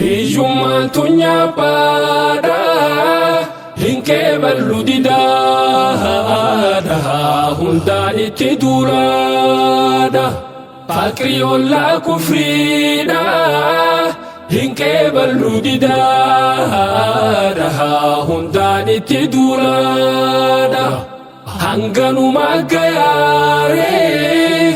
Hiyyummaan tun nyaaphaadha hin qeeballu didaadha hundaan itti duulaadha. Faqrii ollaa kufriidha hin qeeballu didaadha hundaan itti duulaadha. Hanganuma gayaaree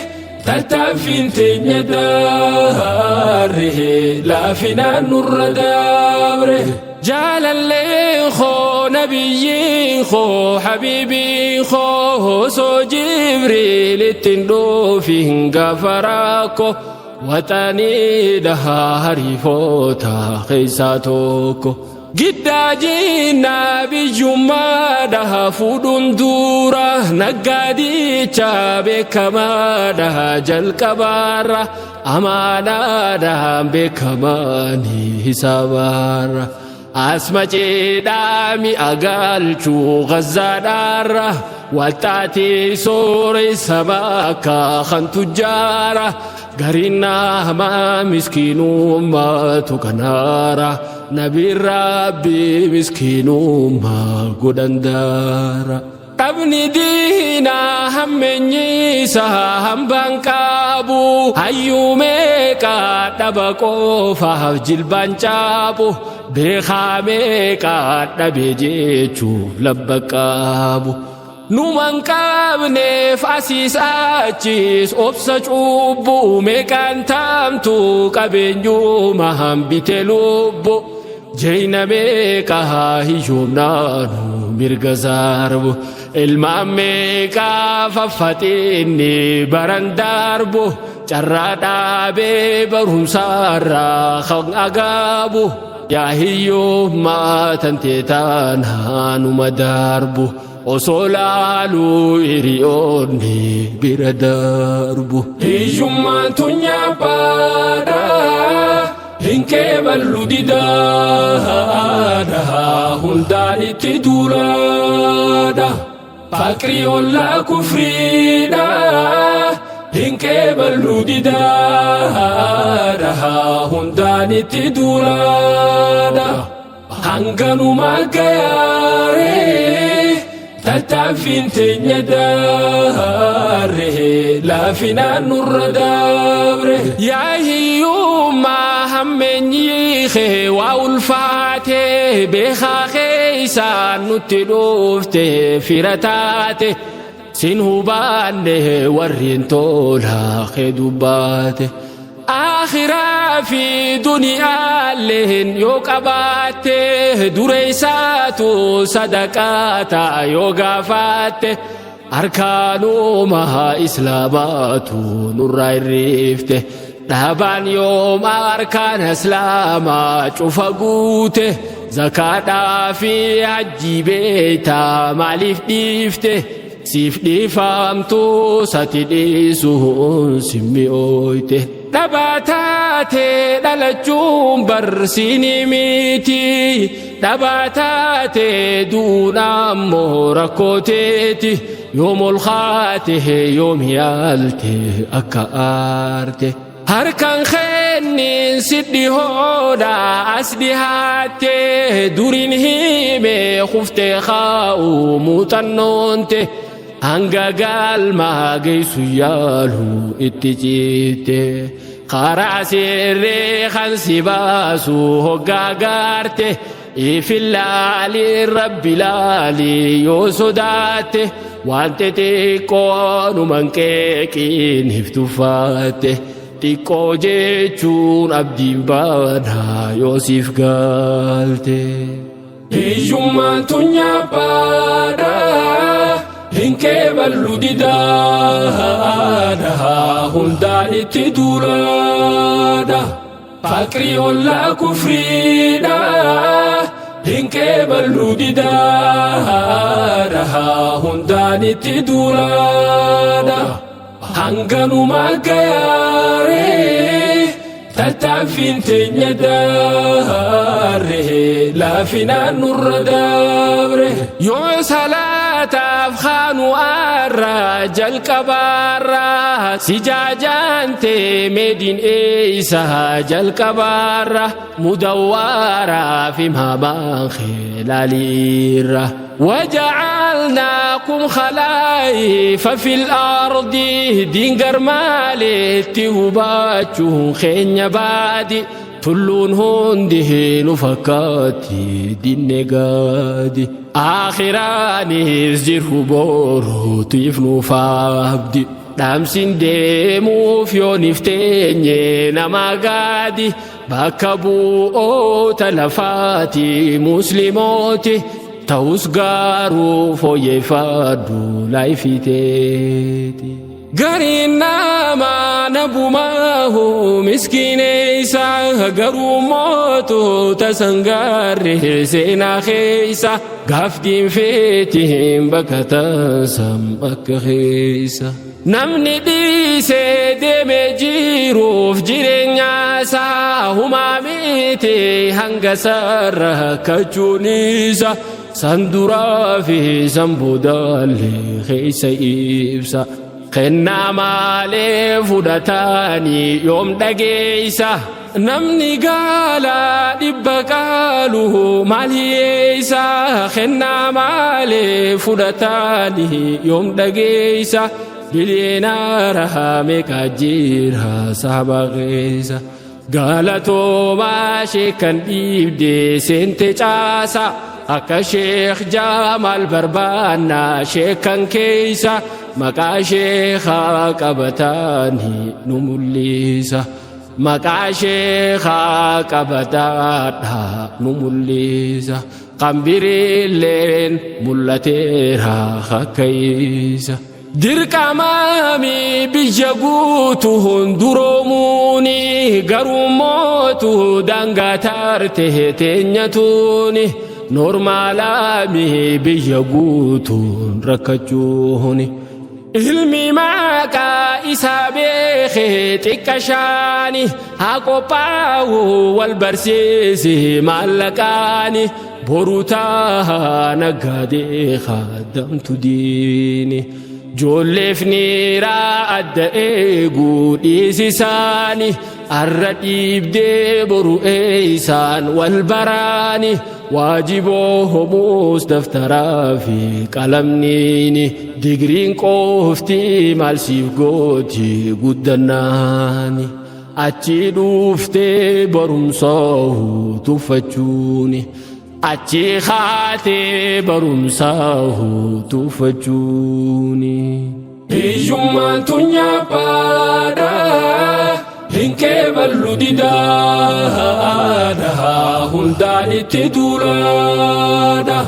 tattaaffiin teenya daaree laafinaan nurra dabre. Jaalalleen koo nabiyyiin koo habiibiin koo osoo Jibriil ittiin dhufiin gaafa rakkoo waxanii dhahaa hariifoota keessaa tokko. Giddaa jinnaa biyyummaadha fuudhuun dura naggaadicha beekamaadha jalqabaarra amaanaadhaan beekamaanii hisaabaarra. Asma ceedhaa mi'a galchuu gazzaadhaarra waxxaatii sooressa bakka kan tujjaara gariin nama miskiinummaatu kanaara nabiin rabbi miskiinummaa godhan daara. Dhabni diinaa hammeenyiisa hambaan qabu hayyuu meeqa dhaba qofaaf jilbaan caabu beekaa meeqa dhabe jechuuf labba qabu. Numan qabneef asiis achis obsa cubbuu meeqaan taamtu qabeenyuma hambite lubbu. Jeyna meeqa hiyyoomnaanu mirga zarbu ilmaan meeqa faffaxinni baran darbu carraa dhaabee barumsaarraa kan agaabu yaa hiyyummaa tantee taanaanuma darbu osoo laaluu hiriyoonni bira darbu. Hiyyummaan tun nyaaphaadha. Hin qeeballu didaadha hundaan itti duulaadha. Faqrii ollaa kufriidha hin qeeballu didaadha hundaan itti duulaadha. Hanganuma gayaaree tattaaffiin teenya daaree laafinaan nurra dabre. Yaa hiyyummaa hammeenyi kee waa ulfaate beekaa keessaan nutti dhufte fira taate sin hubanne warreen tola kee dubbaate. Akhiraa fi duniyaalleen yoo qabaatte dureessaatu sadaqaa ta'a yoo gaafatte arkaanuma islaamaatu nurraa hirrifte dhaabaan yooma arkaan islaamaa cufa guute zakaadhaa fi hajjii beeytaa maaliif dhiifte siif dhiifamtu sati dhiisuun simmi'ooyte. Dhabaa taate dhalachuun barsiini miti. Dhabaa taate duun ammoo rakkooteeti. Yoom ol kaate yoom yaalte akka aarte. Harkaan kennin si dhihoodha as dhihaatte duriin hime kuftee kaa'u muuxannoonte. Hanga galma geessu yaalu itti citte karaa sirrii kan si baasu hoggaa gaarte ifillaali rabbi laali yoo sodaatte waan xixiqqoo numan qeeqiin hiftufaatte xiqqoo jechuun abdiin baanaa yoo siif galte. Hiyyummaan tun nyaaphaadha. Hin qeeballu didaadha hundaan itti duulaadha. Faqrii ollaa kufriidha hin qeeballu didaadha hundaan itti duulaadha. Hanganuma gayaaree. Tattaaffiin teenya daarre laafinaan nurra dabre. Yoo salaataaf kaanu arra jalqabaarra si jaajaante meediin eeysa jalqabaarra mudawwaaraa fi maamaan khilaaliirra. وجعلناكم خلائف في الأرض دينجر مالتي وباتشو خين بادي tulluun hundi nu fakkaatti dinne gaadi aakhiraanis jiru boruutiif nuuf abdi dhaamsin deemuuf yoonif teenye nama gaadi bakka bu'oota lafaati muslimooti ta'us garuu fooyyeffadhu laayifiteeti. Gariin namaa nabumaahu miskiineessa garuu mootota sangaarre seenaa keessa gaaftiin feetiin bakka tansam akka keessa. Namni dhiisee deemee jiruuf jireenya isaa humaa miti hanga sarara kachuun isa san duraa fi san boodaallee keessa ibsa. Kennaa maalee fudhatanii yoom dhageessa. Namni gaala dhibba qaalu maal hiyyeessa. Kennaa maalee fudhatanii yoom dhageessa. Biliyeenaara meeqa jira saba keessa. Galatoomaa sheekan dhiibdee seente caasa. Akka Sheekh Jamaal barbaannaa sheekan keessa. Maqaa sheekaa qabataanii nu mul'isa. Maqaa sheekaa qabataadha nu mul'isa. Qambiriilleen mul'ateera akka isa. Dirqamaami biyya guutu hunduroomuuni garuu mootu daangaa taarte teenyatuuni normaalaami biyya guutuun rakkachuuni. Ilmi maqaa isaa beekee xiqqa shaani haa qophaa'u wal barsiise maallaqaani boru taa naggaadee kaadamtu diini. Ijoolleef niiraa adda eeguu dhiisisaani arra dhiibdee boru eeysaan wal baraani waajiboo homuus daftaraa fi qalamniini digriin qoofti maal siif gooti guddannaani achi dhuuftee barumsaa tuffachuuni. Achi kaatee barumsaa tuffachuuni. Hiyyummaan tun nyaaphaadha hin qeeballu didaadha hundaan itti duulaadha.